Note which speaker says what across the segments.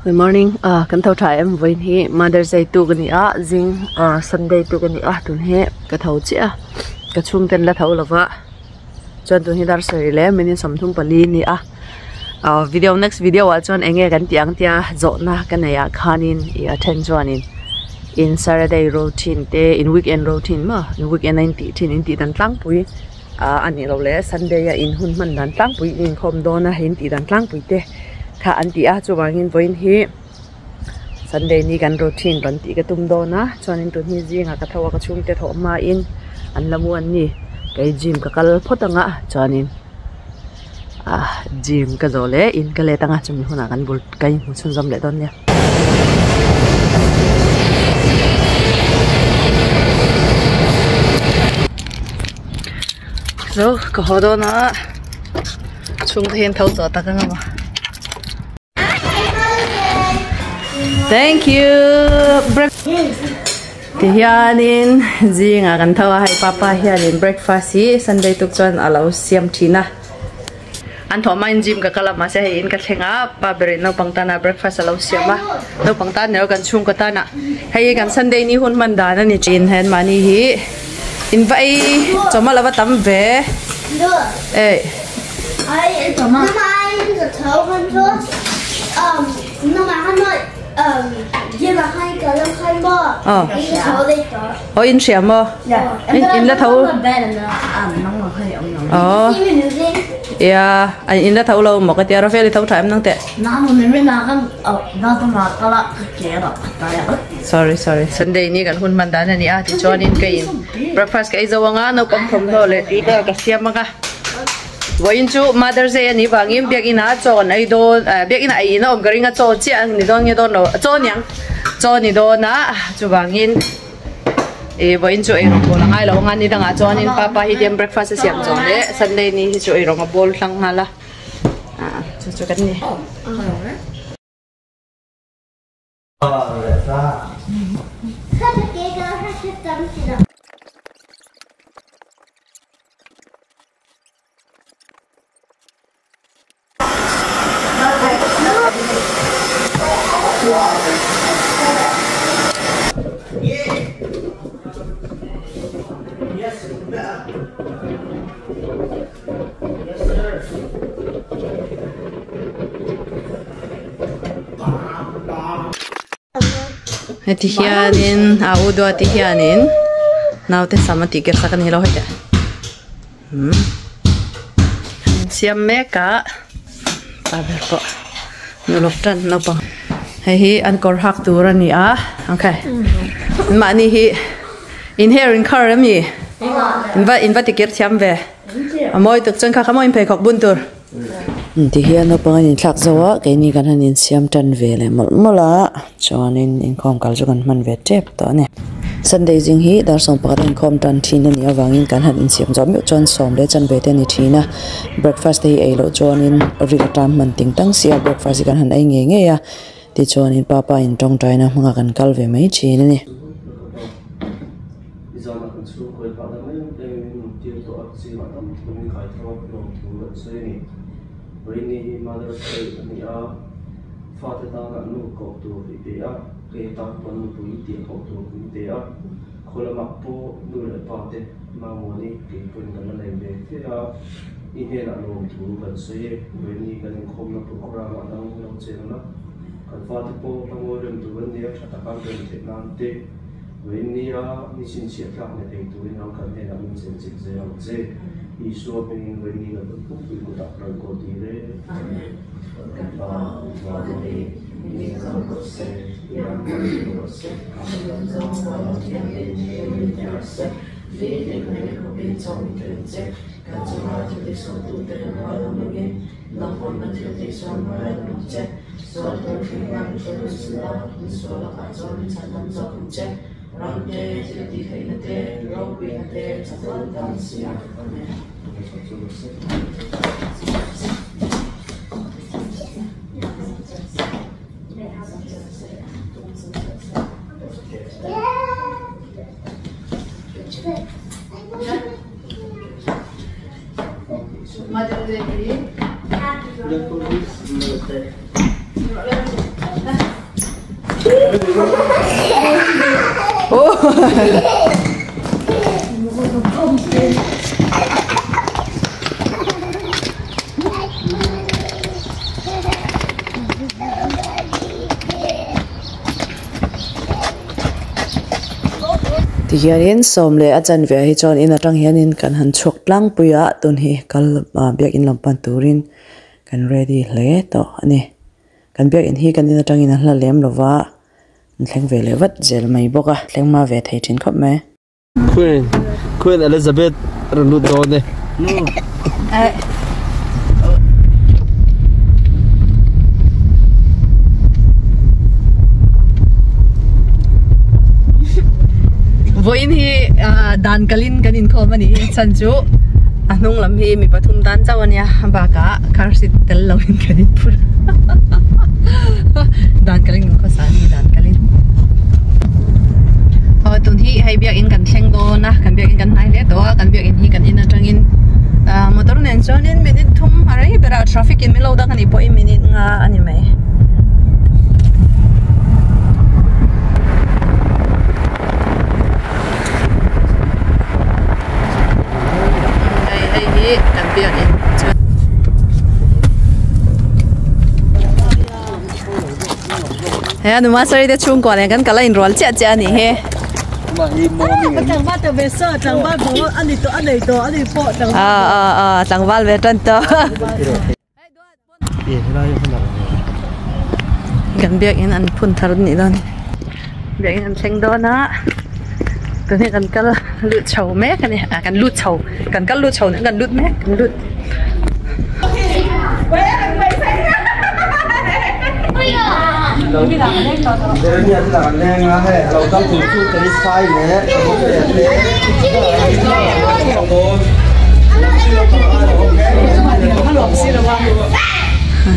Speaker 1: Good morning ah kan tho tha em vawiin hi Mother's Day tuk a ni a zing ah Sunday tuk a ni a tun hi ka tho chiah a ka chhungte an la tho lo va chuan tun hi dar sarih leh minute 34 a ni a ah video next video ah chuan eng nge kan tih ang tia zawhna ka neih ah khanin ih a then chuanin in Saturday routine te in weekend routine maw in weekend a in tih thin in tih dan tlangpui ah a nih loh leh Sunday a in hun hman dan tlangpui in inkhawm dawn a in tih dan tlangpui te kha an ti a chuvangin vawiin hi Sunday ni kan routine rawn tih ka tum dawn a chuanin tun hi zingah ka tho a ka chhungte thawh hmain an la mu an ni kei gym ka kal phawt ang a chuanin ah gym ka zawh leh in ka let ang a chumi hunah kan bul ka inhmu chhunzawm leh dawn nia. Zo ka haw dawn a chhungte hian tho tawh tak ang a Thank you Ti hianin zingah kan tho a hei papa hianin breakfast hi Sunday tuk chuan a lo siam thin a an thawh hmain gym ka kal a mahse hei in ka thleng a pa berin naupang tana breakfast a lo siam a naupang tan ni lo kan chhungkaw tana hei hi kan Sunday ni hun hman dan a ni thin hen mahni hi in va ei chawhma lova tam ve eh. Aw in hria maw? In la tho Aw Ia in la tho lo maw ka tia Rafael i tho tha em nang teh Sorry sorry Sunday ni kan hun hman dan a ni a tichuanin ka in breakfast ka ei zo anga naupang thawmhnaw leh tui vel ka siam anga Vawiin chu Mother's Day a nih vangin biakinn ah chaw an ei dawn eh biakinn ah ei in a awm ka ring a chaw chiah a ni dawn nge dawn lo chaw aniang chaw a ni dawn a chuvangin ih vawiin chu eirawng bawl a ngai lo ang a ni dangah chuanin papa hi tiang breakfast a siam zawh leh Sunday ni hi chu eirawng a bawl hlang nghal a ah chu chu kan ni. Heti hianin a u duati hianin naute sam a tih ker sak a ni lo heti umm siam mek a pa ber pawh nulawk tan naupang hei hi an kawr hak tur a ni a okay mahni hi in hair in khar em ni in va in va ti kir thiam ve a mawi tuk chuan kha kha maw in pheikhawk bun tur.
Speaker 2: Ti hian naupang an inthlak zo a keini kan han insiam tan ve leh mawlh mawlh a chuanin inkhawm kal chu kan hman ve tep tawh a ni. Sunday zing hi dar 11 a inkhawm tan thin a nih avangin kan han insiam zawh meuh chuan sawm leh chanve te a ni thin a breakfast te hi ei loh chuanin ril a tam hman ting tang si a breakfast hi kan han ei ngei ngei a tichuanin papa in tawngtaina hmangah kan kal ve mai thin a ni.
Speaker 3: Nizanah kan chhungkawi hahdam em em in tir tawh a, zingah tam takin kai tho a lawm thu an sawi a ni. Vawiini hi Mother's Day a ni a, fate tana nu koh tur i pe a, kei atan pawn nupui tih koh tur min pe a, khaw lamah pawh nu leh pa te Mamuani kei pawhin kan la nei ve fe a, i hnenah lawm thu kan sawi e. Vawiini kan inkhawmna programme ah dang lo cheng la, kan fate pawh hla ngawi rem tur an nia, tha taka an rem theih nan te. Vawiinnia ni chhinchhiah tlak ni thei turin ang kan hnenah min chenchilh zel ang che. Isua hmingin vawiinni kan hun pumpui kutah rawn kaw ti re. Amen. Kan Pa, Van a ni, mi zam rawh se, i ram rawn lut rawh se, kan zawng zawng lo thiangin min ti rawh se, vi hlimna i khawpin chaw min ṭhen che, kan chunga thil tihsualtute kan rual awm angin, nang pawn kan thil tihsual hmar reng ang che. Sual tur hring a min hre lut si a, min sual lakah chuan min chhan dam zawk ang che. Ram te, thil tih theihna te, ropuina te, chatuan tan si a. Amen.
Speaker 2: Tihianin sawm leh a chanve ah hi chuan in atang hianin kan han chhuak tlangpui a tun hi kal ah biakin lam pan turin kan ready hle tawh a ni kan biakin hi kan in atangin a hla lem lova an thleng ve leh vat zel mai bawk a thleng hma ve thei thin khawp mai.
Speaker 3: Queen Queen Elizabeth rawn lut dawn e.
Speaker 1: Vawiin hi dan kalin kan inkhawm a nih hi chhan chu a hnung lam hi mi pathum tan chauh a nia bakah car seat tel lo in kan inphur dan kalin kan khawsa a ni dan kalin aw tun hi hei biakin kan thleng dawn a kan biakin kan hnai hle tawh a kan biakin hi kan in atangin ah motor nen chuanin minute thum a rei ber a traffic in min lo dang a nih pawhin minute nga a ni mai. Hei hei hi kan biakin chu he a numa saree te chhungkua nen kan kal a inrual chiah chiah a nih hi. Tlangval ve tan tawh. Kan biakin an phun thar a nih dawn hi biakin an thleng dawn a tun hi kan kal lut chho mek a ni ah kan lut chho kan kal lut chho nen kan lut mek kan lut.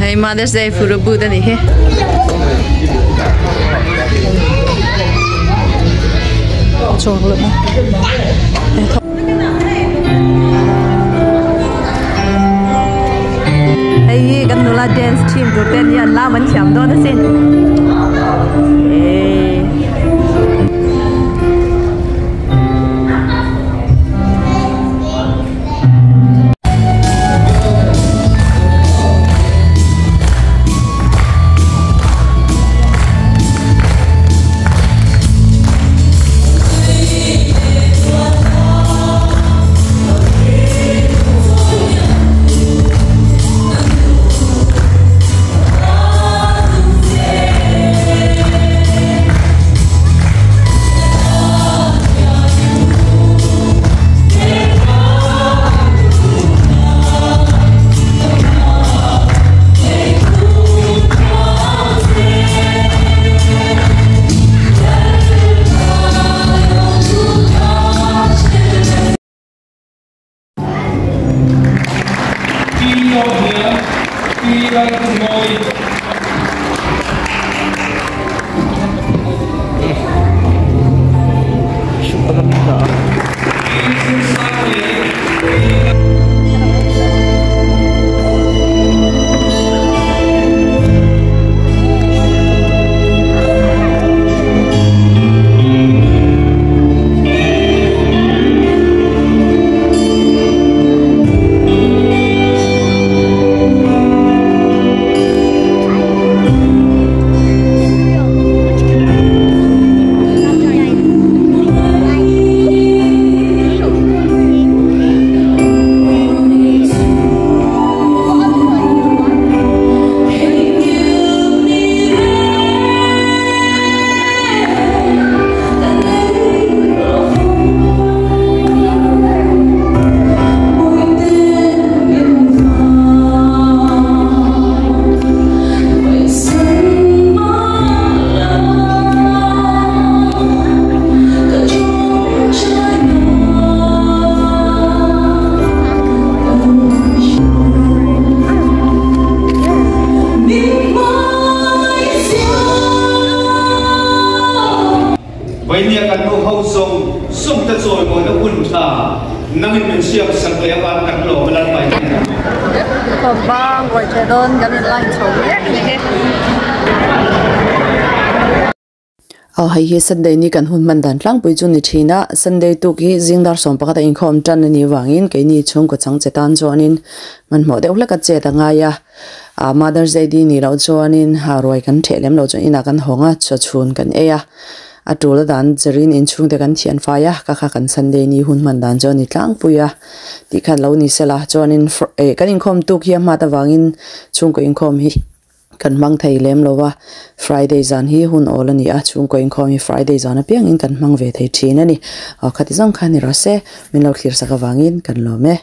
Speaker 1: Hei Mother's Day furu boot a nih hi. Hei hi kan nula dance team tur te an ni a an lam an thiam dawn asin.
Speaker 4: Vainia kan nu ho zawng zawng te chawimawina hun tha nangin min siam sak leh avan kan lawm a Lalpai hnenah.
Speaker 1: Bang ruai theh dawn kan in line chho mek a ni hi.
Speaker 2: Aw hei hi Sunday ni kan hun hman dan tlangpui chu ni thin a, Sunday tuk hi zing dar sawm pakhat a inkhawm tan a nih vangin keini chhungkaw chang che tan chuanin hmanhmawh deuh hlek a chet a ngai a, ah Mother's Day ni nih loh chuanin ha ruai kan theh lem loh chuan inah kan hawng a, chaw chhun kan ei a, a tul a dan cherin inchhungte kan thian fai a, ka kha kan Sunday ni hun hman dan chu a ni tlangpui a tih khan lo ni sela chuanin eh kan inkhawm tuk hi a hmat avangin chhungkaw inkhawm hi. Kan hmang thei lem lo a, Friday zan hi hun awl a ni a, chhungkaw inkhawm hi Friday zan apiangin kan hmang ve thei thin a ni. Aw khati zawng khan i rawh se, min lo thlir sak avangin kan lawm e.